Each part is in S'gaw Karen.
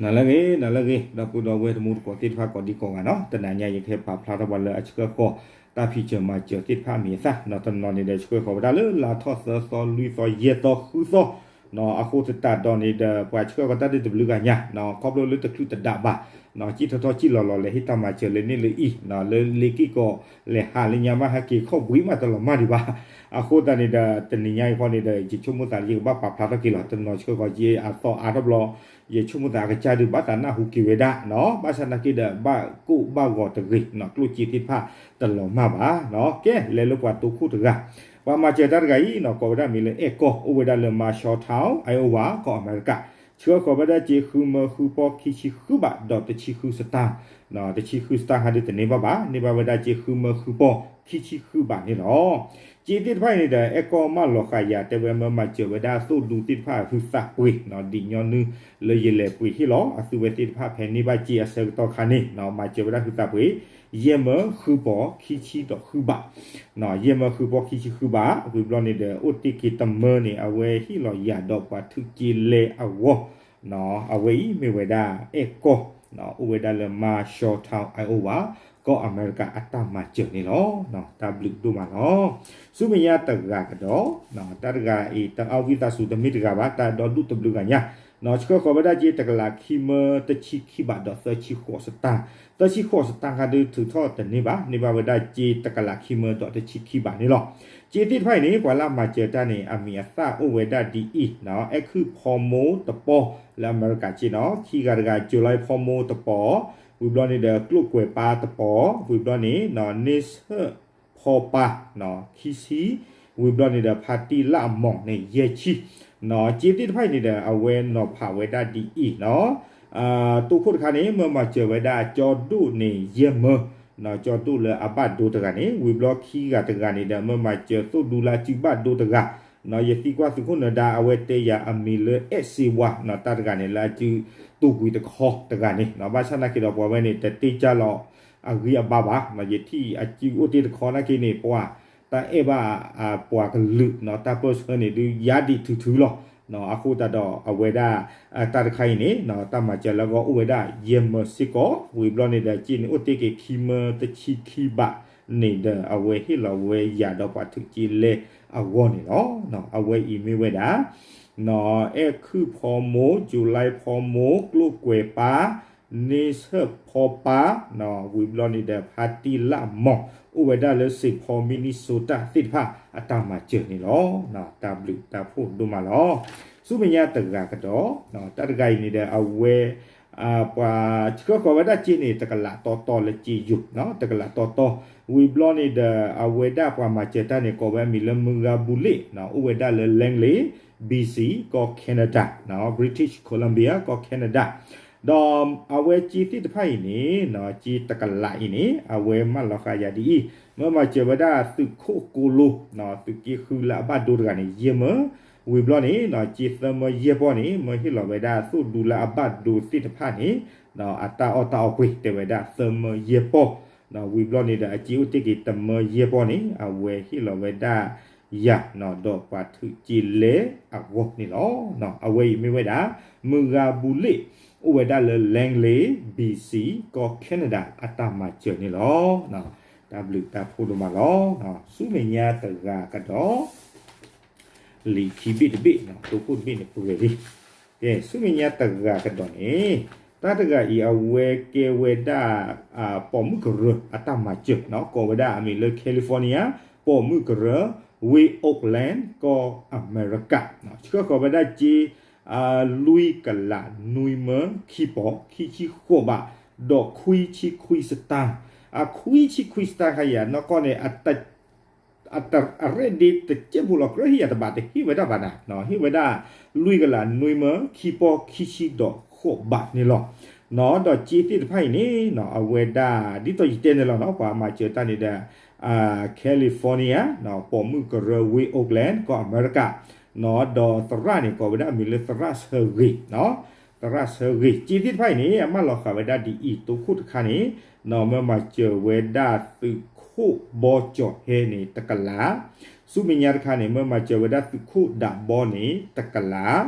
နၤလၢအဂ့ၤ နၤလၢအဂ့ၤ ဒီပုၢ်ဒီဝဲၢ်တံၤသကိးသ့ၣ်တဖၣ်ကိးဒံကိးဂၤနီၤ, တနၤညါယကဟဲပာ်ဖျါထီၣ်ပှၤလၢအဆှၢဃီၤ တၢ်ဖံးစၢၤမၤစၢၤသ့ၣ်တဖၣ်အမံၤအသၣ်နီၤ, တနီၤန့ၣ်ဒီး ဆှၢဃီၤဝဲဒၣ်လၢလါထီၣ်သၢသီ လွံၢ်သီ ယဲၢ်သီ ဃုသီ အဃိသတးဒီးန့ၣ်ဒီး ပှၤဆှၢဃီၤတၢ်ဒုးတဘျုးဂၤညါ ခီဖျိလၢတချုးတဒးဘၣ် ကံၣ်ထီၣ်ထီၣ်ကံၣ်လီၤလီၤ လဲၤဟ့ၣ်တၢ်မၤစၢၤလၢန့ၣ်လၢအံၤ လၢလ့က့ၢ်ကီး လဲၤဟးလၢညါမး ဟဲက့ၤခီၣ်ဘှံးမးတလီၤမၢ်ဒံးဘၣ်. အဃိသတးန့ၣ်ဒီး တနံၤညါအံၤဃီန့ၣ်ဒီး ယဆိကမိၣ်သးလၢယကဘၣ်ပာ်ဖျါထီၣ်က့ၤလီၤ. တနီၤဆှၢဃီၤက့ၤအသီအါထီၣ်ဘျီ ယဆိကမိၣ်သးအကစၢ်ဒုးဘၣ်သးနၢ်ဟူက့ၤဝဲဒၣ်နီၤ, ဘၣ်ဆၣ်နာ်က့ဒီး ဘၣ်ကိၢ်ဘၣ်ဂီၤတဂ့ၤနီၤ, ကျိၣ်စ့သ့ၣ်တဖၣ်တလီၤမၢ်ဘၣ်နီၤ. ကဲ လဲၤလၢပှၤတိခိၣ်တဂၤ ပှၤမၤစၢၤတၢ်တဂၤအံၤနီၤ ကိးဝဲဒၣ်မံၤလၢအဲၣ်ကီၢ် အိၣ်ဝဲဒၣ်လၢ Marshalltown Iowa ကီၢ်အမဲရကၤ, ဆှၢဃီၤဝဲဒၣ်စ့ဃုမၢဃုပီခံဆံဃုဘး ဒီးတဆံဃုစတၢၢ် တဆံဃုစတၢၢ်ခါဒုးတန့ၢ်ဘၣ်ဘၣ်, န့ၢ်ဘၣ်ဝဲဒၣ်စ့ဃုမၢဃုပီခံဆံဃုဘးန့ၣ်လီၤ. စ့သ့ၣ်တဖၣ်အံၤန့ၣ်ဒီး အဲၣ်ကီၢ်မၢလီၤဃာ်ယၤ တဲဝဲမၢမၤစၢၤဝဲဒၣ်သိၣ်ဒူသ့ၣ်တဖၣ်ဟုသးပှ့ၤနီၤ, ဒ်ညီနုၢ်လၢယလဲၤပှ့ၤဟ့ၣ်လီၤ အသုဝဲသ့ၣ်တဖၣ်ဖဲန့ၢ်ဘၣ်စ့အဆၢကတီၢ်ခါန့ၣ် မၤစၢၤဝဲဒၣ်ဟုသးပှ့ၤ ယဲၢ်မၢဃုပီခံဆံဒီးဃုဘး ယဲၢ်မၢဃုပီခံဆံဃုဘး, ဝံၤဘျီန့ၣ်ဒီး အိၣ်တ့ၢ်က့ၤတမၢန့ၣ် အဝဲဟ့ၣ်လီၤယၤဒီးပှၤထုးက့လဲအဂီၢ် အဝဲအံၤမ့ၢ်ဝဲဒၣ်အဲၣ်ကီၢ် အိၣ်ဝဲဒၣ်လၢ Marshalltown Iowa ကီၢ်အမဲရကၤအတၢ်မၤစၢၤန့ၣ်လီၤ. တၢ်ဘျုးဒိၣ်မးလီၤ. ဆူမဲာ်ညါတဂၤကဒီး တၢ်တဂၤအံၤ တၢ်အဝံသးစူၤတမ့ၢ်တဂၤဘၣ် တၢ်ဒီဒူၣ်တဘျုးဂၤညါ ဆှၢဃီၤဝဲဒၣ်စ့တကလးခံမၢတဆံခံဘးဒီးသၢဆံဃိးစတၢၢ်, သၢဆံဃိးစတၢၢ်ခါဒုးထုးထီၣ်တန့ၢ်ဘၣ်, န့ၢ်ဘၣ်ဝဲဒၣ်စ့တကလးခံမၢဒီးတဆံခံဘးန့ၣ်လီၤ. စ့သ့ၣ်တဖၣ်အံၤန့ၣ် ပှၤလၢမၤစၢၤတၢ်န့ၣ် အမံၤအသၣ်အိၣ်ဝဲဒၣ်ဒ်အံၤ, အဲၣ်ခုၣ်ဖီမိၢ်တပီၢ် လၢအမဲရကၤစ့နီၤ, ခံဂၤတဂၤ July ဖီမိၢ်တပီၢ်, ဝံၤဘျီန့ၣ်ဒီး ကျိၣ်ကွဲၤပၢ်တပီၢ်, ဝံၤဘျီန့ၣ် န့ဆၢၣ်ဖီပၢ် ခံဆံ, ဝံၤဘျီန့ၣ်ဒီး ဖါတံၢ်လၣ်မီၢ်န့ၣ် ယဲၢ်ဆံ စ့သ့ၣ်တဖၣ်အံၤန့ၣ်ဒီး အဝဲနီၤဖးဝဲဒၣ်ဒ်အံၤနီၤ, တိခိၣ်တခါန့ၣ် မၢမၤစၢၤဝဲဒၣ်ကၠီဒိၣ်န့ၣ် ယဲၢ်မၢ, ကၠီဒိၣ်လၢအဘၣ်ဒိတဂၤန့ၣ်, ဝံၤဘျီခံဂၤတဂၤန့ၣ်ဒီး မၢမၤစၢၤသိၣ်ဒူလၢအစုဘၣ်ဒိတဂၤ, ယသံကွၢ်သုးခိၣ်နၢၤဒါ အဝဲတဲယၤအမံၤလၢအဲၣ်စ့ဝါ တၢ်တဂၤန့ၣ် လၢအစုတူၢ်ကွံာ်တခီတဂၤန့ၣ်, ဘၣ်ဆၣ်နာ်က့ဒီးပှၤဝဲန့ၣ် တတ့ၢ်ကၢ်လီၤ အဂံၢ်အဘါဘၣ်, ယထံၣ်အစုအိၣ်တ့ၢ်တခီနာ်က့န့ၣ် ပှၤ တၢ်အဲၣ်ဘၣ်ပှၤကလုာ် တၢ်ပၢၢ်ဆၢန့ၣ်ဒုးယါဒံးထုထုလီၤ. အဃိသတးဒီးအဝဲဒၣ် တၢ်တခါအံၤန့ၣ် တၢ်မၤစၢၤလၢအဂီၢ်အိၣ်ဝဲဒၣ်ယဲၢ်မၢစ့ၢ်ကီး, ဝံၤဘျီန့ၣ်ဒီး စ့န့ၣ်အိၣ်တ့ၢ်က့ၤခံမၢတဆံခံဘးန့ၣ်ဒီး အဝဲဟ့ၣ်လီၤဝဲယၤဒီးပှၤထုးက့လဲအဂီၢ်န့ၣ်လီၤ. အဝဲအံၤမ့ၢ်ဝဲဒၣ် အဲၣ်ခုၣ်ဖီမိၢ်, July ဖီမိၢ်, ကျိၣ်ကွဲၤပၢ်, န့ဆၢၣ်ဖီပၢ်, ဝံၤဘျီန့ၣ်ဒီး ဖါတံၢ်လၣ်မီၢ် အိၣ်ဝဲဒၣ်လၢ Saint Paul Minnesota သ့ၣ်တဖၣ်အတၢ်မၤစၢၤန့ၣ်လီၤ. တၢ်ဘျုးတၢ်ဖှိၣ်ဒိၣ်မးလီၤ. ဆူမဲာ်ညါတဂၤကဒီး တၢ်တဂၤအံၤန့ၣ်ဒီး အဝဲ ပှၤဆှၢဃီၤဝဲဒၣ်စ့န့ၣ် တကလးတီတီလၢစ့ယိၤ တကလးတီတီ, ဝံၤဘျီန့ၣ်ဒီး အဝဲဒၣ်ပှၤမၤစၢၤတၢ်န့ၣ် ကိးဝဲအမံၤလၢ မုၢ်ဂၤဘူလ့ၣ် အိၣ်ဝဲဒၣ်လၢ Langley, B C ကီၢ် Canada, British Columbia ကီၢ် Canada, ဒီးအဝဲစ့သ့ၣ်တဖၣ်အံၤန့ၣ် စ့တကလးအံၤန့ၣ် အဝဲမၢလီၤဃာ်ယၤဒ်အံၤ, မၢမၤစၢၤဝဲဒၣ်သုးခိၣ်ကိလိ သုးက့ဃုလၢအဘၣ်ဒိတဂၤန့ၣ် ယဲၢ်မၢ, ဝံၤဘျီန့ၣ် စ့သၢမၢယဲၢ်ပီၢ်န့ၣ် မၢဟ့ၣ်လီၤဝဲဒၣ်သိၣ်ဒူလၢအဘၣ်ဒိသ့ၣ်တဖၣ်န့ၣ် အတၢ်အီၣ်တၢ်အီပှ့ၤ တဲဝဲဒၣ်သၢမၢယဲၢ်ပီၢ်, ဝံၤဘျီန့ၣ်ဒီး အစ့အိၣ်တ့ၢ်က့ၤတမၢယဲၢ်ပီၢ်န့ၣ် အဝဲဟ့ၣ်လီၤဝဲဒၣ်ယၤ ဒီးပှၤထုးက့လဲအဂီၢ်န့ၣ်လီၤ. အဝဲအံၤမ့ၢ်ဝဲဒၣ် မုၢ်ဂၤဘူလ့ၣ် အိၣ်ဝဲဒၣ်လၢ Langley, B C ကီၢ် Canada အတၢ်မၤစၢၤန့ၣ်လီၤ. တၢ်ဘျုးတၢ်ဖှိၣ်ဒိၣ်မးလီၤ. ဆူမဲာ်ညါတဂၤကဒီး လံာ်ခံဘ့ၣ်တဘ့ၣ် တိခိၣ်တဘ့ၣ်န့ၣ်ပှဲၤလံ. ကဲ ဆူမဲာ်ညါတဂၤကဒီးန့ၣ် တၢ်တဂၤအံၤအဝဲကဲဝဲဒၣ် ပိာ်မုၣ်ကရၢအတၢ်မၤစၢၤ ကိးဝဲဒၣ်အမံၤလၢ California ပိာ်မုၣ်ကရၢ ဝ့ၢ် Oakland ကီၢ်အမဲရကၤ ဆှၢဃီၤဝဲဒၣ်စ့ လွံၢ်ကလးနွံမၢခံပီၢ် ခံဆံဃိးဘး ဒီးခွံဆံခွံစတၢၢ်, အခွံဆံခွံစတၢၢ်ခါယၤ နီၢ်ကီၢ်န့ၣ် အတ အရဲၣ်ဒ့တစဲးဖိလီၤ ကြၢးဟ့ၣ်ယၤတဘးတဟ့ၣ်ဝဲဒၣ်ဘၣ်နၤ, ဟ့ၣ်ဝဲဒၣ် လွံၢ်ကလးနွံမၢခံပီၢ် ခံဆံဒီးဃိးဘးန့ၣ်လီၤ. ဒီးစ့သ့ၣ်တဖၣ်အံၤန့ၣ် အဝဲဒၣ် ဒ်သိးယတဲန့ၣ်လီၤနီၤ ပှၤမၤစၢၤတၢ်န့ၣ်ဒီး California ပိာ်မုၣ်ကရၢဝ့ၢ် Oakland ကီၢ်အမဲရကၤ ဒီးသရၣ်န့ၣ် ကိးဝဲဒၣ်အမံၤလၢသရၣ်ဆၢဂ့ၤ သရၣ်ဆၢဂ့ၤ စ့သ့ၣ်တဖၣ်အံၤန့ၣ် အမၢလီၤဃာ်ဝဲဒၣ်ဒ်အံၤ တိခိၣ်တခါန့ၣ် မၢမၤစၢၤဝဲဒၣ်သုးခိၣ်ဘီကၠီၤဟဲန့ၣ် တကလး, ဆူမဲာ်ညါတခါန့ၣ် မၢမၤစၢၤဝဲဒၣ်သုးခိၣ်ဒးဘီန့ၣ် တကလး,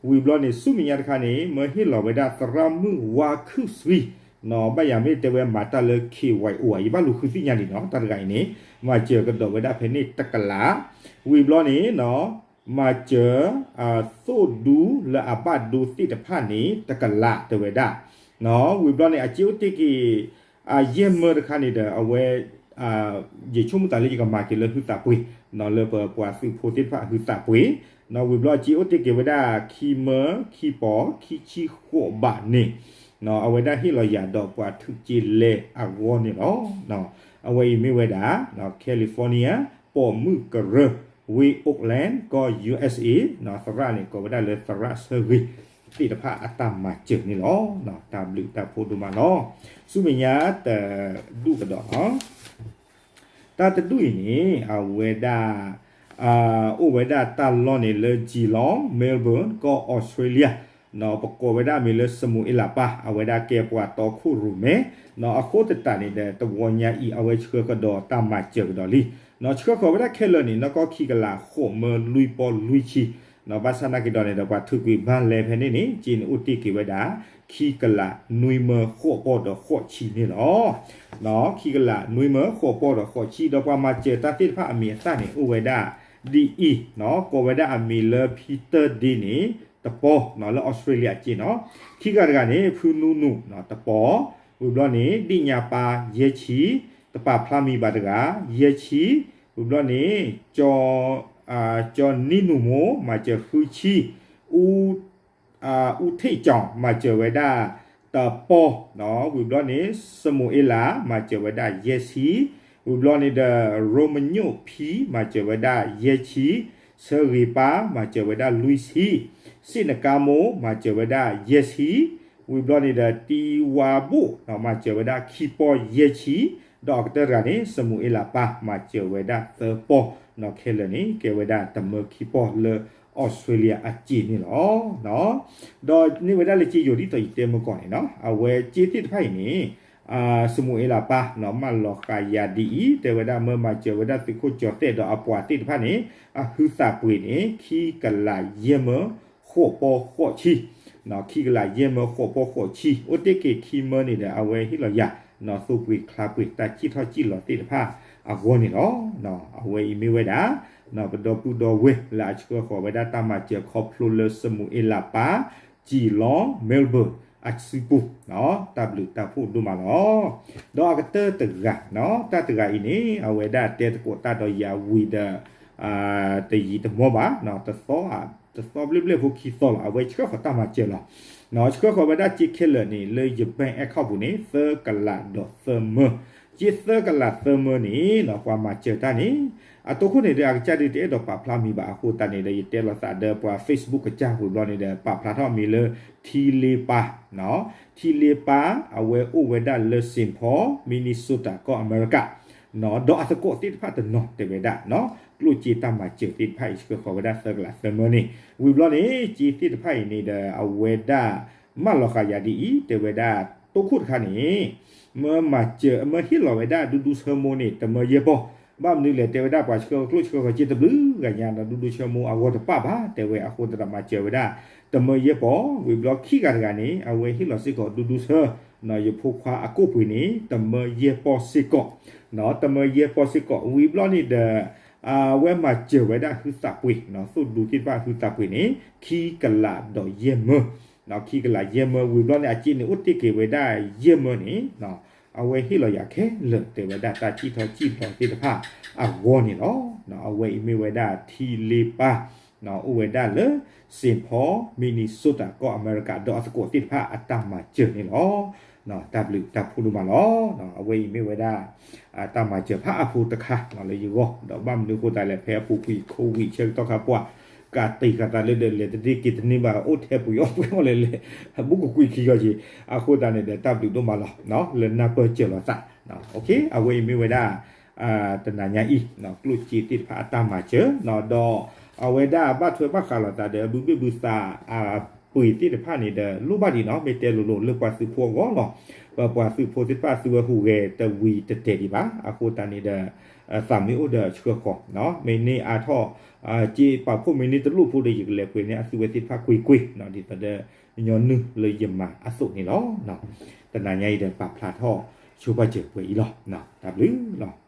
ဝံၤဘျီန့ၣ် ဆူမဲာ်ညါတခါန့ၣ် မၢဟ့ၣ်လီၤဝဲဒၣ်သရၣ်မုၣ်ဝါခုၣ်ဆှံ, ဘၣ်ယၤမ့ၢ်တဲဝဲမၤတၢ်လၢ ခ့ဝဲၢ်အိၣ် အံၤဘၣ်လူၤဃုသ့ၣ်ညါဒံးနီၤ တၢ်တဂၤအံၤန့ၣ် မၤစၢၤကဒီးဝဲဒၣ်ဖဲန့ၣ်တကလး, ဝံၤဘျီန့ၣ် မၤစၢၤ သိၣ်ဒူလၢအဘၣ်ဒိသ့ၣ်တဖၣ်န့ၣ် တကလးတဲဝဲဒၣ်, ဝံၤဘျီန့ၣ် အစ့အိၣ်တ့ၢ်က့ၤ အယဲၢ်မၢတခါန့ၣ်ဒီး အဝဲ ယဆိကမိၣ်သးလၢယကမၤက့ၤလၢဟုသးပှ့ၤ လၢပပှၤသုးဖိသ့ၣ်တဖၣ်အဟုသးပှ့ၤ, ဝံၤဘျီအစ့အိၣ်တ့ၢ်က့ၤဝဲဒၣ် ခံမၢ ခံပီၤ ခံဆံဃိးဘးန့ၣ် အဝဲဒၣ်ဟ့ၣ်လီၤယၤဒီးပှၤထုးက့လဲအဂီၢ်န့ၣ်လီၤ. အဝဲအံၤမ့ၢ်ဝဲဒၣ် California ပိာ်မုၣ်ကရၢ ဝ့ၢ် Oakland ကီၢ် ယူၣ်အ့းအ့း သရၣ်န့ၣ် ကိးဝဲဒၣ်လၢသရၣ်ဆၢဂ့ၤသ့ၣ်တဖၣ်အတၢ်မၤစၢၤန့ၣ်လီၤ. တၢ်ဘျုးတၢ်ဖှိၣ်ဒိၣ်မးလီၤ. ဆူမဲာ်ညါတဒူၣ်ကဒီးလီၤ. တၢ်တဒူၣ်အံၤန့ၣ် အဝဲဒၣ် အိၣ်ဝဲဒၣ်တၢ်လီၢ်န့ၣ်လၢ Geelong, Melbourne ကီၢ် Australia ပကိးဝဲဒၣ်အမံၤလၢ စမူၤအ့လးပၢ် အဝဲဒၣ်ကဲပှၤတီခိၣ်ရိၣ်မဲ အဃိသတးန့ၣ်ဒီး တဝီညါအံၤ အဝဲဆှၢဃီၤဒီးတၢ်မၤစၢၤကဒီးလံ. ဆှၢဃီၤဝဲဒၣ်ခဲလၢာ်န့ၣ် နီၢ်ကီၢ်ခံကလးဃိးမၢလွံၢ်ပီၢ်လွံၢ်ဆံ ဘၣ်ဆၣ်နာ်က့ၤဒီးန့ၣ်ဒီး ပှၤထုးကွံာ်ဘၣ်လဲၤဖဲန့ၣ်န့ၣ် က့န့ၣ်အိၣ်တ့ၢ်က့ၤဝဲဒၣ် ခံကလးနွံမၢဃိးပီၢ်ဒီးဃိးဆံန့ၣ်လီၤ. ခံကလးနွံမၢဃိးပီၢ်ဒီးဃိးဆံ ဒီးပှၤမၤစၢၤတၢ်သ့ၣ်တဖၣ်အမံၤအသၣ်န့ၣ် အိၣ်ဝဲဒၣ်ဒ်အံၤ, ကိးဝဲဒၣ်အမံၤလၢ ဖံတၢၢ်ဒ့န့ၣ် တပီၢ် လၢအီစထြ့လယါအစ့ၢ်နီၤ, ခံဂၤတဂၤန့ၣ် ဖုနူနူၣ် တပီၢ်, ဝံၤဘျီန့ၣ် ဒ့ၣ်ညါပၢ် ယဲၢ်ဆံ, တပာ်ဖျါမံၤဘၣ်တဂၤ ယဲၢ်ဆံ, ဝံၤဘျီန့ၣ် ကၠီနံနူၣ်မိၢ် မၤစၢၤဃုဆံ, အူထ့ၣ်ကၠီၣ် မၤစၢၤဝဲဒၣ်တပီၢ်, ဝံၤဘျီန့ၣ် စမူၤအ့လး မၤစၢၤဝဲဒၣ်ယဲၢ်ဆံ, ဝံၤဘျီန့ၣ်ဒီး ရိမညိၣ်ဖံ မၤစၢၤဝဲဒၣ်ယဲၢ်ဆံ, ဆၢဂ့ၤပၢ် မၤစၢၤဝဲဒၣ်လွံၢ်ဆံ, စ့ၣ်နကါမိၢ် မၤစၢၤဝဲဒၣ်ယဲၢ်ဆံ, ဝံၤဘျီန့ၣ်ဒီး တံဝါဘိၣ် မၤစၢၤဝဲဒၣ်ခံပီၢ်ယဲၢ်ဆံ, ဒီးအကတၢၢ်တဂၤန့ၣ် စမူၤအ့လးပၢ် မၤစၢၤဝဲဒၣ်သၢပီၢ်, ခဲလၢာ်န့ၣ် ကဲဝဲဒၣ်တမၢခံပီၢ်လၢအီစထြ့လယါအစ့ၢ်န့ၣ်လီၤ. ဒီးန့ၢ်ဝဲဒၣ်လၢစ့ယိၤဒ်သိးယတဲမုၢ်ကီၢ်န့ၣ်နီၤ, အဝဲစ့သ့ၣ်တဖၣ်အံၤန့ၣ် စမူၤအ့လးပၢ် မၢလီၤဃာ်ယၤဒ်အံၤ တဲဝဲဒၣ်မၢမၤစၢၤဝဲဒၣ်သုးခိၣ်ကၠီၤသဲး ဒီးအပှၤသ့ၣ်တဖၣ်န့ၣ် အဟုသးပှ့ၤန့ၣ် ခံကလးယဲၢ်မၢဃိးပီၢ်ဃိးဆံ, ခံကလးယဲၢ်မၢဃိးပီၢ်ဃိးဆံ အိၣ်တ့ၢ်က့ၤခံမၢန့ၣ်ဒီး အဝဲဟ့ၣ်လီၤယၤ နီၢ်သိၣ်ပှ့ၤချါပှ့ၤတၢ်စံၣ်ထီၣ်စံၣ်လီၤသ့ၣ်တဖၣ်အဂီၢ်န့ၣ်လီၤ. အဝဲအံၤမ့ၢ်ဝဲဒၣ် ပဒီပုၢ်ဒီဝဲၢ်လၢအဆှၢဃီၤဝဲဒၣ်တၢ်မၤစၢၤခီဖျိလၢစမူၤအ့လးပၢ် Geelong, Melbourne အစုပူၤ, တၢ်ဘျုးတၢ်ဖှိၣ်ဒိၣ်မးလီၤ. ဒီးအကတၢၢ်တဂၤ, တၢ်တဂၤအံၤန့ၣ် အဝဲဒၣ်တဲသကိးတၢ်ဒီးယၤဝံၤဒီး တယံာ်တမီၢ်ဘၣ်, တသီဘျဲၣ်ဘျဲၣ်ဖိခံသီလီၤ, အဝဲဆှၢဃီၤတၢ်မၤစၢၤလီၤ. ဆှၢဃီၤဝဲဒၣ်စ့ခဲလၢာ်န့ၣ် လၢယ bank account ပူၤန့ၣ် သၢကလးဒီးသၢမၢ, စ့သၢကလးသၢမၢန့ၣ် ပှၤမၤစၢၤတၢ်န့ၣ် အတိခိၣ်န့ၣ်ဒီး အကစၢ်ဒုးတအဲၣ်ဒိးပာ်ဖျါမံၤဘၣ်အဃိသတးန့ၣ်ဒီး ယတဲလိာ်သးဒီးပှၤ Facebook ကစၢ်ဝံၤဘျီန့ၣ်ဒီး ပာ်ဖျါထီၣ်မံၤလၢ ထံလ့ပၢ်, ထံလ့ပၢ် အဝဲအိၣ်ဝဲဒၣ်လၢ Saint Paul, Minnesota ကီၢ်အမဲရကၤ ဒီးအသကိးသ့ၣ်တဖၣ်တနီၤတဲဝဲဒၣ် ကျိၣ်စ့တၢ်မၤစၢၤသ့ၣ်တဖၣ်အံၤ ဆှၢဃီၤဝဲဒၣ်သၢကလးသၢမၢန့ၣ်, ဝံၤဘျီန့ၣ် စ့သ့ၣ်တဖၣ်အံၤန့ၣ်ဒီး အဝဲဒၣ် မၢလီၤဃာ်ယၤဒ်အံၤ တဲဝဲဒၣ် တိခိၣ်တခါန့ၣ် မၢမၤစၢၤ မၢဟ့ၣ်လီၤဝဲဒၣ်ဒူဒူဆၢမိၢ်န့ၣ် တမၢယဲၢ်ပီၢ်, ဘၣ်မနုၤလဲၣ် တဲဝဲဒၣ်ပှၤဆှၢကျိၣ်ဆှၢဃီၤစ့တဘျုးဂၤညါဒီး ဒူဒူဆၢမိၢ်အဂီၢ်တပၣ်ဘၣ် တဲဝဲအဃိသတးမၤစၢၤဝဲဒၣ် တမၢယဲၢ်ပီၢ်, ဝံၤဘျီခံဂၤတဂၤန့ၣ် အဝဲဟ့ၣ်လီၤစ့ၢ်ကီးဒူဒူဆၢ ယဖိခွါအကိၣ်ပှ့ၤန့ၣ် တမၢယဲၢ်ပီၢ်စ့ၢ်ကီး, တမၢယဲၢ်ပီၢ်စ့ၢ်ကီး ဝံၤဘျီန့ၣ်ဒီး အဝဲမၤစၢၤဝဲဒၣ်ဟုသးပှ့ၤ သိၣ်ဒူသ့ၣ်တဖၣ်ဟုသးပှ့ၤန့ၣ် ခံကလးဒီးယဲၢ်မၢ, ခံကလးယဲၢ်မၢ ဝံၤဘျီန့ၣ် အစ့န့ၣ်အိၣ်တ့ၢ်က့ၤဝဲဒၣ်ယဲၢ်မၢန့ၣ် အဝဲဟ့ၣ်လီၤယၤခဲလၢာ် တဲဝဲဒၣ်တၢ်စံၣ်ထီၣ်စံၣ်လီၤသ့ၣ်တဖၣ်အဂီၢ်န့ၣ်လီၤ. အဝဲအံၤမ့ၢ်ဝဲဒၣ်ထံလ့ပၢ် အိၣ်ဝဲဒၣ်လၢ Saint Paul, Minnesota ကီၢ်အမဲရကၤ ဒီးအသကိးသ့ၣ်တဖၣ်အတၢ်မၤစၢၤန့ၣ်လီၤ. တၢ်ဘျုးတၢ်ဖှိၣ်ဒိၣ်မးလီၤ. အဝဲအံၤမ့ၢ်ဝဲဒၣ် တၢ်မၤစၢၤဖးအါဖိတခါလၢယဂီၢ် ဒီးဘၣ်မနုၤအဃိသတးလဲၣ် ဖဲအပူၤကွံာ် COVID ဆၢကတီၢ်ခါပှၢ် ကးတံာ်ဃာ်သးလၢဒီးလဲၤတဒ့က့ၤတန့ၢ်ဘၣ် အိၣ်ထဲပှ့ၤအီၣ်ပှ့ၤအီၣ်လဲၤလဲၤ ဘူးကကွံာ်ခံဂီၤက့ၤ အဃိသတးန့ၣ်ဒီး တၢ်ဘျုးဒိၣ်မးလီၤ လၢနၢ်ပၢၢ်စၢၤလိာ်သး အဝဲအံၤမ့ၢ်ဝဲဒၣ် တနၤညါအံၤ ကျိၣ်စ့သ့ၣ်တဖၣ်အတၢ်မၤစၢၤ ဒီးအဝဲဒၣ်ဘၣ်ထွဲဘၣ်ဃးလိာ်သးဒီး ဘုဘ့ၣ်ဘုသး အ ပှ့ၤသ့ၣ်တဖၣ်န့ၣ်ဒီး လိၣ်ဘၣ်ဒံးနီၤ မ့ၢ်တဲလိၤလိၤလၢပှၤသုးဖိအဂီၢ်လီၤ. ပပှၤသုးဖိသ့ၣ်တဖၣ်သုဝဲဟူးဂဲၤတဝံၤတတဲာ်ဒံးဘၣ်. အဃိသတးန့ၣ်ဒီး သးမ့ၢ်အိၣ်ဒီးဆှၢဃီၤ, မ့ၢ်န့ၢ်အါထီၣ် စ့ပာ်ဖှိၣ်မ့ၢ်န့ၢ်တလိၣ်ဖိဒီး ယကလဲၤပှ့ၤန့ၢ်အသုဝဲသ့ၣ်တဖၣ်ကွ့ၢ်ကွ့ၢ် ဒ်သိးဒီး ညီနုၢ်လၢယမၤအသိးန့ၣ်လီၤ. တနၤညါအံၤဒီး ပာ်ဖျါထီၣ်ဆိပာ်စၢၤပှဲၤအံၤလီၤ. တၢ်ဘျုးလီၤ.